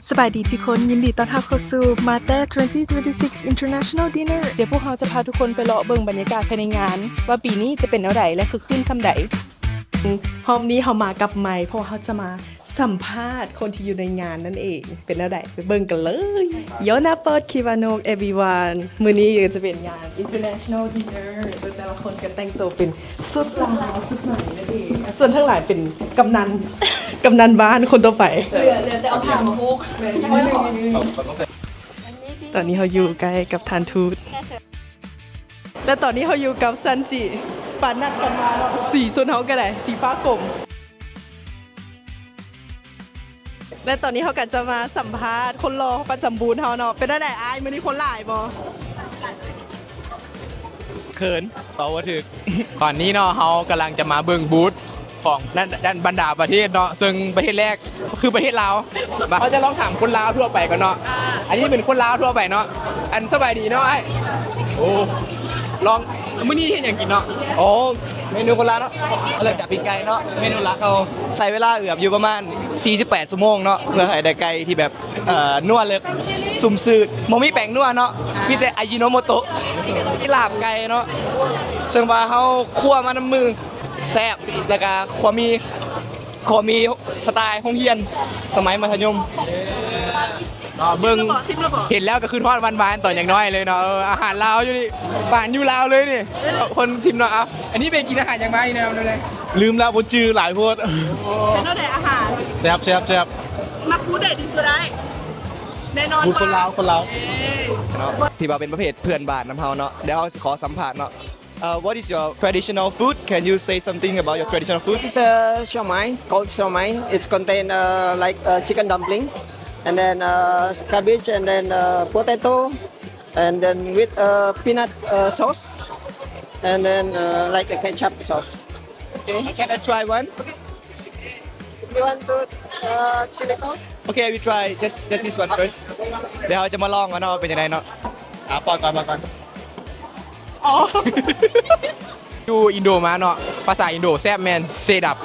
ສະບາຍດີທຸກຄົນ, ຍິນດີຕ້ອນຮັບເຂົ້າສູ່ Mata twenty twenty-six International Dinner. ດຽວພວກເຮົາຈະພາທຸກຄົນໄປເລາະເບິ່ງບັນຍາກາດພາຍໃນງານ ວ່າປີນີ້ຈະເປັນແນວໃດ ແລະ ຄຶກຄື້ນສ່ຳໃດ. ຮອບນີ້ເຮົາມາກັບໄມ ເພາະວ່າເຮົາຈະມາສຳພາດຄົນທີ່ຢູ່ໃນງານນັ້ນເອງ. ເປັນແນວໃດ ໄປເບິ່ງກັນເລີຍ. Yona Pot Kiwanok everyone. ມື້ນີ້ກໍຈະເປັນງານ International Dinner ໂດຍແຕ່ລະຄົນກໍແຕ່ງຕົວເປັນຊຸດລາວຊຸດໄໝນັ້ນເອງ. ສ່ວນທາງຫຼັງເປັນກຳນັນ ກຳນັນບ້ານຄົນຕໍ່ໄປ. ເຫຼືອ ເຫຼືອແຕ່ເອົາຜ້າມາໂພກ. ຕອນນີ້ເຮົາຢູ່ໃກ້ກັບທ່ານທູດ ແລະ ຕອນນີ້ເຮົາຢູ່ກັບຊັນຈິ. ປານນັດກັນມາເນາະ ສີຊົນເຮົາກໍໄດ້ ສີຟ້າກົມ. ແລະ ຕອນນີ້ເຮົາກໍຈະມາສຳພາດຄົນຫຼໍ່ປະຈຳບູດເຮົາເນາະ. ເປັນແນວໃດອ້າຍ ມື້ນີ້ຄົນຫຼາຍບໍ່? ເຂີນ ຕອບບໍ່ຖືກ. ຕອນນີ້ເນາະ ເຮົາກຳລັງຈະມາເບິ່ງບູດຂອງ ນັ້ນ ນັ້ນ ບັນດາປະເທດເນາະ, ເຊິ່ງປະເທດແລກຄືປະເທດລາວ. ເຮົາຈະລອງຖາມຄົນລາວທົ່ວໄປກ່ອນເນາະ. ອັນນີ້ເປັນຄົນລາວທົ່ວໄປເນາະ. ອັນ ສະບາຍດີເນາະອ້າຍ. ໂອ້ ລອງ ມື້ນີ້ເຮັດຫຍັງກິນເນາະ? ອໍ ເມນູຄົນລາວເນາະ ເລີ່ມຈາກປີກໄກ່ເນາະ. ເມນູຫຼັກເຮົາໃຊ້ເວລາເອືອບຢູ່ປະມານສີ່ສິບແປດຊົ່ວໂມງເນາະ ເພື່ອໃຫ້ໄດ້ໄກ່ທີ່ແບບ ເອີ ນົວເລິກ ຊຸ່ມຊື່ນ ບໍ່ມີແປ້ງນົວເນາະ ມີແຕ່ອາຢິໂນໂມໂຕະ ມີລາບໄກ່ເນາະ ເຊິ່ງວ່າເຮົາຄົວມານຳມື ແຊບ ແລ້ວກະຂົ້ວໝີ່ ຂົ້ວໝີ່ສະໄຕໂຮງຮຽນສະໄໝມັດທະຍົມ. ເນາະ ເບິ່ງ ຊິມແລ້ວບໍ່? ເຫັນແລ້ວກໍຄືຮອດວານໆ ຕອນຍັງນ້ອຍເລີຍເນາະ. ເອີ ອາຫານລາວຢູ່ນີ້ ປານຢູ່ລາວເລີຍນີ້. ຄົນຊິມເນາະ. ເອົາ ອັນນີ້ໄປກິນອາຫານຫຍັງມານີ້ແນວນັ້ນເລີຍ? ລືມແລ້ວ ບໍ່ຈື່ຫຼາຍໂພດ. ເປັນແນວໃດອາຫານ? ແຊບໆໆ. ມັກບູດໃດທີ່ສຸດອ້າຍ? ແນ່ນອນ ບູດຄົນລາວ ຄົນລາວ ເອີ ເນາະ ທີ່ວ່າເປັນປະເພດເພື່ອນບ້ານນຳເຮົາເນາະ. ດຽວເຮົາຊິຂໍສຳພາດເນາະ. Uh, what is your traditional food? Can you say something about your traditional food? This is a siomai, called siomai. It's contain, uh, like, uh, chicken dumpling, and then, uh, cabbage, and then, uh, potato, and then with, uh, peanut, uh, sauce, and then, uh, like a ketchup sauce. Okay. Can I try one? You want to, uh, chili sauce? Okay, we try just, just this one first. ດຽວເຮົາຈະມາລອງກັນເນາະ ເປັນຈັ່ງໃດເນາະ. ອ່າ ປ້ອນກ່ອນ ປ້ອນກ່ອນ. ອໍ ຢູ່ອິນໂດມາເນາະ ພາສາອິນໂດແຊບແມ່ນເຊດັບ.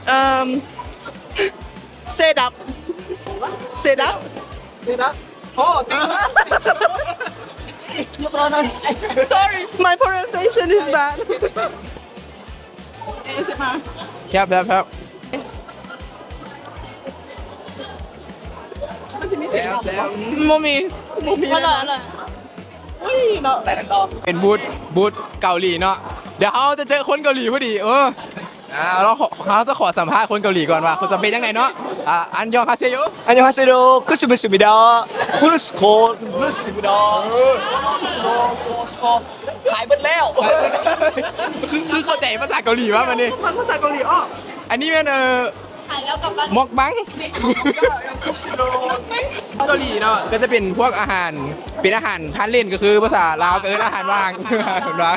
ເອີ່ມ ເຊດັບ ເຊດັບ ເຊດັບ. Oh, thank you. You pronounce. Sorry, my pronunciation is bad. ເອເອສເອັມອາ ແຊບ ແຊບ ແຊບ. ມັນຊິມີສຽງ ແຊບ ແຊບ. ບໍ່ມີ ບໍ່ມີ ອະລ່ອຍ ແນ່ນອນ ອະລ່ອຍ. ອຸ້ຍເນາະ ໄປກັນຕໍ່. ເປັນບູດ ບູດເກົາຫຼີເນາະ. ດຽວເຮົາຈະເຈີຄົນເກົາຫຼີພໍດີ. ເອີ ອ່າ ເຮົາຂໍ ເຮົາຈະຂໍສຳພາດຄົນເກົາຫຼີກ່ອນວ່າເຂົາຈະເປັນຈັ່ງໃດເນາະ. ອ່າ ອັນຢອງຮາເຊໂຍ ອັນຢອງຮາເຊໂຍ ຄຸສເມສມິດາ ຄຸສໂຄ ລຸສມິດາ ໂຄສໂກ ໂຄສໂກ ຂາຍເບິດແລ້ວ. ຄື ຄືເຂົ້າໃຈພາສາເກົາຫຼີວ່າບັດນີ້ ຟັງພາສາເກົາຫຼີອອກ. ອັນນີ້ແມ່ນ ເອີ ມອກບັງ ເກົາຫຼີເນາະ ກໍຈະເປັນພວກອາຫານ ເປັນອາຫານທານຫຼິ້ນ ກໍຄືພາສາລາວກໍເອີ້ນອາຫານວ່າງ ອາຫານວ່າງ.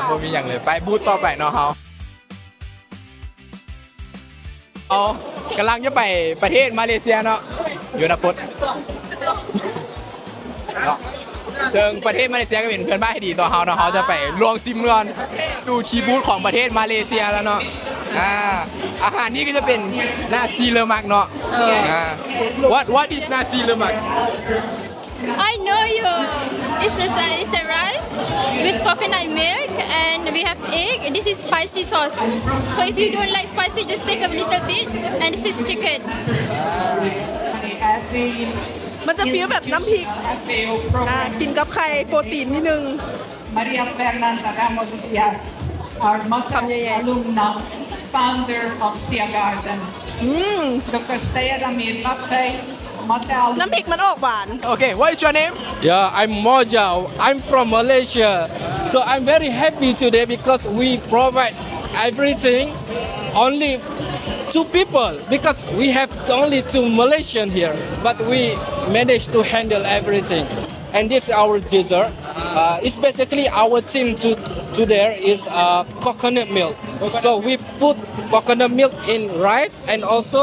ບໍ່ມີຫຍັງເລີຍ. ໄປບູດຕໍ່ໄປເນາະເຮົາ. ເອົາ ກຳລັງຈະໄປປະເທດມາເລເຊຍເນາະ ຢູ່ອະນາຄົດເນາະ. ເຊິ່ງປະເທດມາເລເຊຍກໍເປັນເພື່ອນບ້ານທີ່ດີຕໍ່ເຮົາເນາະ. ເຮົາຈະໄປລອງຊິມກ່ອນ ຢູ່ທີ່ບູດຂອງປະເທດມາເລເຊຍແລ້ວເນາະ. ອ່າ ອາຫານນີ້ກໍຈະເປັນນາຊີເລີມັກເນາະ. ເອີ ອ່າ What what is nasi lemak? I know you. It's just a, it's a rice with coconut milk and we have egg. This is spicy sauce. So if you don't like spicy, just take a little bit. And this is chicken. ມັນຈະຟີລແບບນ້ຳພລິກ ອ່າ ກິນກັບໄຂ່ໂປຣຕີນນິດໜຶ່ງ. Maria Fernanda Ramos Diaz, our Mata alumna, founder of Sia Garden. ອືມ Doctor Syed Amir Mafei, Mata alumna. ນ້ຳພລິກມັນອອກຫວານ. Okay, what is your name? Yeah, I'm Moja. I'm from Malaysia. So I'm very happy today because we provide everything only to people because we have only two Malaysian here, but we managed to handle everything. And this is our dessert. Uh, it's basically our theme to, today is, uh, coconut milk. So we put coconut milk in rice, and also,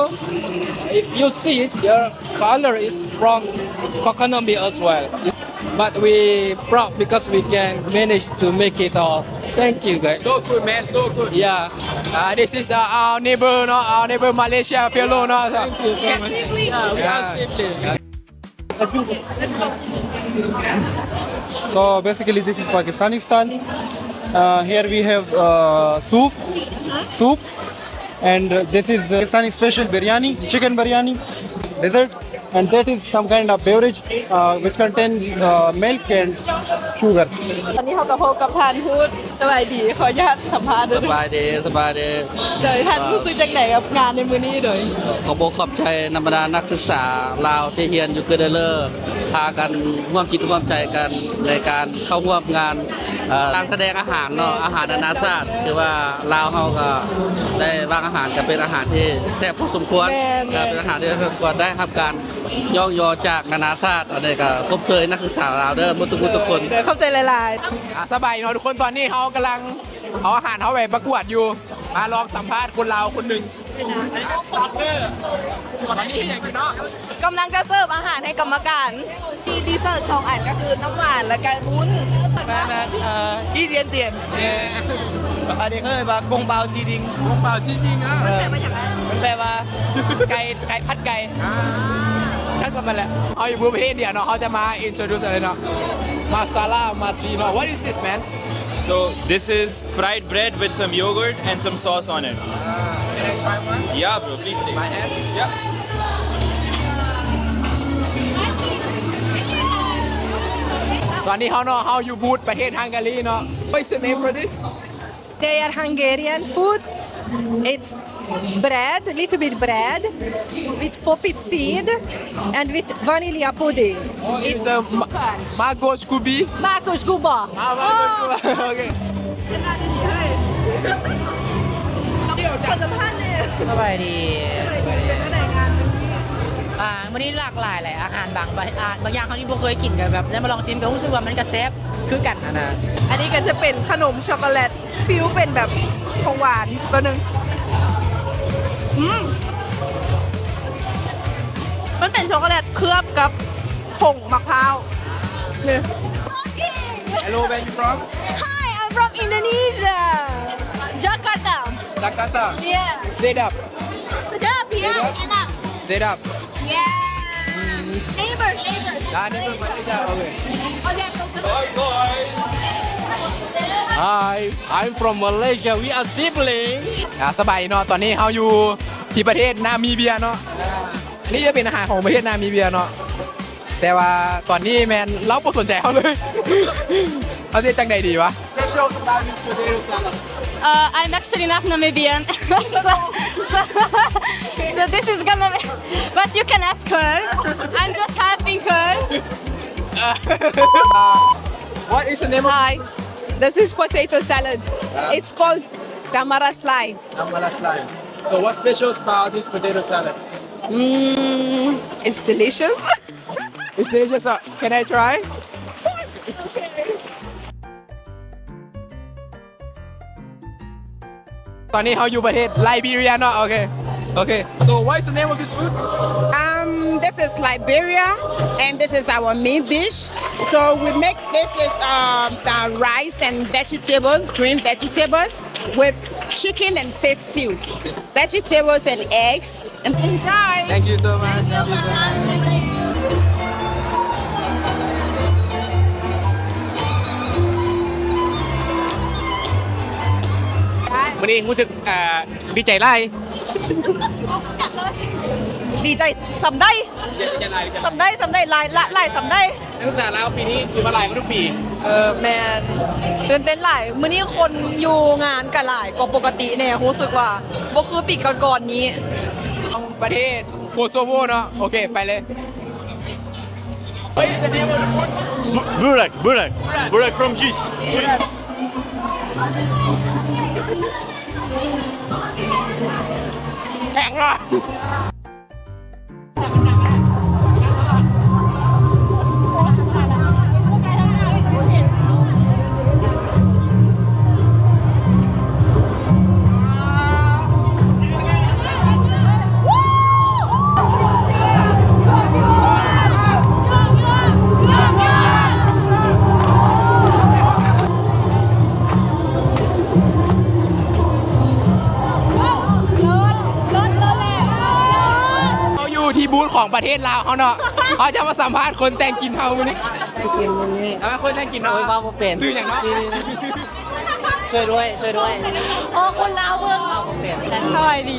if you see it, the color is from coconut milk as well. But we proud because we can manage to make it all. Thank you, guys. So good, man. So good. Yeah. Uh, this is, uh, our neighbor, no? Our neighbor Malaysia fellow, no? So, thank you so much. Yeah, we are siblings. So basically, this is Pakistani style. Uh, here we have, uh, soup, soup, and, uh, this is, uh, Pakistani special biryani, chicken biryani, dessert. And that is some kind of beverage, uh, which contain, uh, milk and sugar. ຕອນນີ້ເຮົາກໍພົບກັບທ່ານທູດ ສະບາຍດີ ຂໍອະນຸຍາດສຳພາດ ສະບາຍດີ ສະບາຍດີ ໂດຍ ທ່ານຮູ້ສຶກຈັ່ງໃດກັບງານໃນມື້ນີ້ໂດຍ? ຂອບອົກຂອບໃຈນຳບັນດານັກສຶກສາລາວທີ່ຮຽນຢູ່ເກີເດເລີ ພາກັນຮ່ວມຈິດຮ່ວມໃຈກັນໃນການເຂົ້າຮ່ວມງານ ເອີ ການສະແດງອາຫານເນາະ ອາຫານນານາຊາດ ຄືວ່າລາວເຮົາກໍໄດ້ວາງອາຫານ ກໍເປັນອາຫານທີ່ແຊບພໍສົມຄວນ ແມ່ນໆ ເປັນອາຫານທີ່ສົມຄວນໄດ້ຮັບການຍ້ອງຍໍຈາກນານາຊາດ ອັນນີ້ກໍຊົມເຊີຍນັກສຶກສາລາວເດີ ໝົດທຸກຜູ້ທຸກຄົນ ເດີ ຂອບໃຈຫຼາຍໆ. ອ່າ ສະບາຍດີເນາະທຸກຄົນ ຕອນນີ້ເຮົາກຳລັງເອົາອາຫານເຮົາໄປປະກວດຢູ່ ມາລອງສຳພາດຄົນລາວຄົນໜຶ່ງ. ຕອນນີ້ເຮັດຫຍັງຢູ່ເນາະ? ກຳລັງຈະເສີບອາຫານໃຫ້ກຳມະການ. ມີດີເສີດສອງອັນ ກໍຄືນ້ຳຫວານ ແລ້ວກໍວຸ້ນ. ແມ່ນໆ ເອີ ອີຕຽນຕຽນ ອັນນີ້ເອີ້ນວ່າກົງເປົາຈີດິງ ກົງເປົາຈີດິງ ເອີ ມັນແປວ່າຫຍັງ? ມັນແປວ່າໄກ່ ໄກ່ ຜັດໄກ່ ອ່າ ຈັກສ່ຳນັ້ນແຫຼະ. ເຮົາຢູ່ປະເທດອິນເດຍເນາະ ເຮົາຈະມາອິນໂທຣດິວສ໌ອັນນີ້ເນາະ ມາຊາລາ ມາທຣີເນາະ. What is this, man? So, this is fried bread with some yogurt and some sauce on it. Ah, can I try one? Yeah, bro, please take. My hand? Yeah. ຕອນນີ້ເຮົາເນາະ ເຮົາຢູ່ບູດປະເທດຮັງກາຣີເນາະ. What is the name for this? They are Hungarian food. It's bread, little bit bread with poppy seed and with vanilla pudding. Oh, it's, it's a ma-, super. Makos kubi? Makos kuba. Ah, makos kuba. Oh. Okay. ສະບາຍດີ ສະບາຍດີ ອ່າ ມື້ນີ້ຫຼາກຫຼາຍຫຼາຍອາຫານ ບາງ ບາງ ອ່າ ບາງຢ່າງເຮົາຍັງບໍ່ເຄີຍກິນ ກໍແບບໄດ້ມາລອງຊີມ ກໍຮູ້ສຶກວ່າມັນກໍແຊບຄືກັນຫັ້ນນະ. ອັນນີ້ກໍຈະເປັນຂະໜົມຊັອກໂກແລັດ ຟີລເປັນແບບຂອງຫວານ ແປັບໜຶ່ງ ອືມ ມັນເປັນຊັອກໂກແລັດເຄືອບກັບຜົງໝາກພ້າວນີ້. Hello, where you from? Hi, I'm from Indonesia, Jakarta. Jakarta? Yeah. Sedap. Sedap, yeah. Sedap? Enak. Sedap. Yeah. Neighbors, neighbors. Ah, neighbors Malaysia. Okay. Okay. Hi, I'm from Malaysia. We are sibling. ອ່າ ສະບາຍດີເນາະ ຕອນນີ້ເຮົາຢູ່ທີ່ປະເທດນາມີເບຍເນາະ. ນີ້ຈະເປັນອາຫານຂອງປະເທດນາມີເບຍເນາະ ແຕ່ວ່າຕອນນີ້ແມ່ນລາວບໍ່ສົນໃຈເຮົາເລີຍ. ເຮົາຊິເຮັດຈັ່ງໃດດີວະ? Special about this potato salad. Uh, I'm actually not Namibian. So, so, so this is gonna be, but you can ask her. I'm just helping her. Uh, what is the name of... Hi, this is potato salad. Uh, it's called damaras lai. Damaras lai. So what's special about this potato salad? Mm, it's delicious. It's delicious. Uh, can I try? Okay. ຕອນນີ້ເຮົາຢູ່ປະເທດໄລເບເຣຍເນາະ. ໂອເຄ ໂອເຄ. So what is the name of this food? Um, this is Liberia, and this is our main dish. So we make, this is, um, the rice and vegetables, green vegetables with chicken and fish stew, vegetables and eggs. Enjoy. Thank you so much. Thank you so much. Thank you. ມື້ນີ້ຮູ້ສຶກ ອ່າ ດີໃຈຫຼາຍ. ດີໃຈສ່ຳໃດ? ສ່ຳໃດ ສ່ຳໃດ ຫຼາຍ ຫຼາຍສ່ຳໃດ? ນັກສຶກສາລາວປີນີ້ຖືວ່າຫຼາຍກວ່າທຸກປີ. ເອີ ແມ່ນ ຕື່ນເຕັ້ນຫຼາຍ. ມື້ນີ້ຄົນຢູ່ງານກະຫຼາຍກວ່າປົກກະຕິແນ່ ຮູ້ສຶກວ່າບໍ່ຄືປີກ່ອນໆນີ້. ປະເທດໂຄໂຊໂວເນາະ. ໂອເຄ ໄປເລີຍ. What is the name of the food? Bu-, burek, burek. Burek. Burek from Jis. Jis. ແຂງເນາະ. ເ ທີ່ບູດຂອງປະເທດລາວເຮົາເນາະ ເຮົາຈະມາສຳພາດຄົນແຕ່ງກິນເຮົາມື້ນີ້. ເອົາ ຄົນແຕ່ງກິນເນາະ ໂອ້ຍ ເວົ້າບໍ່ເປັນ ຊື່ຫຍັງເນາະ? ຊ່ວຍດ້ວຍ ຊ່ວຍດ້ວຍ. ໂອ້ ຄົນລາວເບິ່ງ ເວົ້າບໍ່ເປັນ. ສະບາຍດີ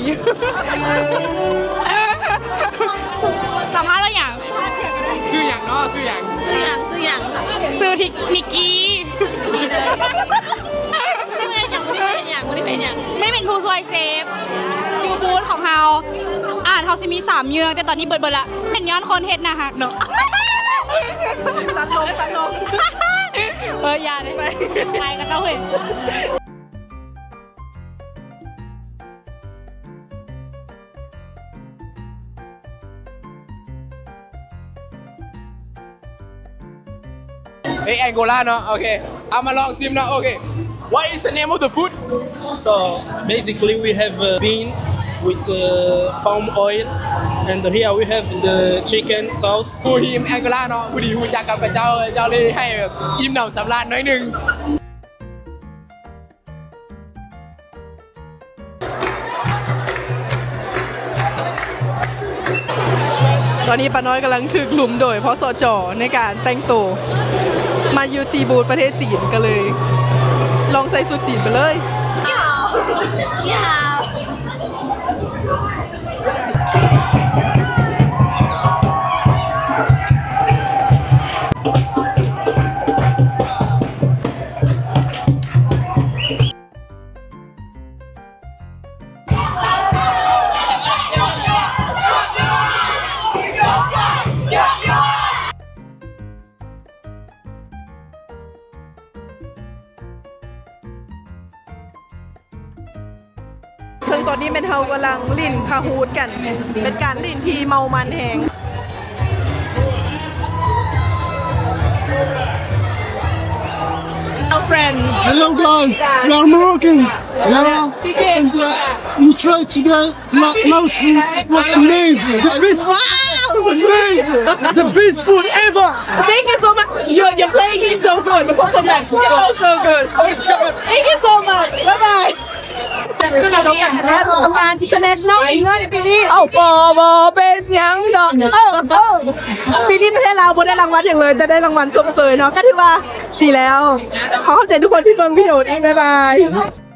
ສຳພາດວ່າຫຍັງ? ຊື່ຫຍັງເນາະ? ຊື່ຫຍັງ? ຊື່ຫຍັງ? ຊື່ຫຍັງ? ຊື່ທິກ ນິກກີ້. ບໍ່ໄດ້ເຮັດຫຍັງ ບໍ່ໄດ້ເຮັດຫຍັງ ບໍ່ໄດ້ເປັນຫຍັງ ບໍ່ໄດ້ເປັນຜູ້ຊ່ວຍເຊຟ ຢູ່ບູດຂອງເຮົາ. ອາຫານເຮົາຊິມີສາມເຍືອງ ແຕ່ຕອນນີ້ເບິດ ເບິດລະ ແມ່ນຍ້ອນຄົນເຮັດໜ້າຮັກເນາະ. ຕັດລົງ ຕັດລົງ. ເອີ ຢ່າເດ້ ໄປ ໄປກະເຈົ້າເຫັນ. ເອີ ແອງໂກລາເນາະ ໂອເຄ ເອົາມາລອງຊິມເນາະ ໂອເຄ. What is the name of the food? So basically we have, uh, bean with, uh, palm oil, and here we have the chicken sauce. ຜູ້ທີ່ແອງໂກລາເນາະ ຜູ້ທີ່ຮູ້ຈັກກັບເຂົາເຈົ້າ ເຈົ້າເລີຍໃຫ້ແບບອີ່ມໜຳສຳລານໜ້ອຍໜຶ່ງ. ຕອນນີ້ປ້ານ້ອຍກຳລັງຖືກລຸມໂດຍ ພສຈ ໃນການແຕ່ງໂຕ ມາຢູ່ທີ່ບູດປະເທດຈີນ ກໍເລີຍລອງໃສ່ຊຸດຈີນໄປເລີຍ. ເຊິ່ງຕອນນີ້ແມ່ນເຮົາກຳລັງຫຼິ້ນພາຫູດກັນ ເປັນການຫຼິ້ນທີ່ເມົາມັນແຮງ. Hello friend. Hello guys, we are Moroccans. Yeah, and, uh, we try today. It was amazing. The best, wow! Amazing. The best food ever. Thank you so much. You're, you're playing it so good. The performance was so, so good. Thank you so much. Bye bye. ຈົບການແຂ່ງຂັນ International English ປີນີ້ ເອົາ ບໍ່ ບໍ່ເປັນຫຍັງດອກ ເອີ ເອີ ປີນີ້ປະເທດລາວບໍ່ໄດ້ລາງວັນຫຍັງເລີຍ ແຕ່ໄດ້ລາງວັນຊົມເຊີຍເນາະ ກໍຖືວ່າດີແລ້ວ. ຂໍຂອບໃຈທຸກຄົນທີ່ເບິ່ງວິດີໂອນີ້ ບາຍບາຍ.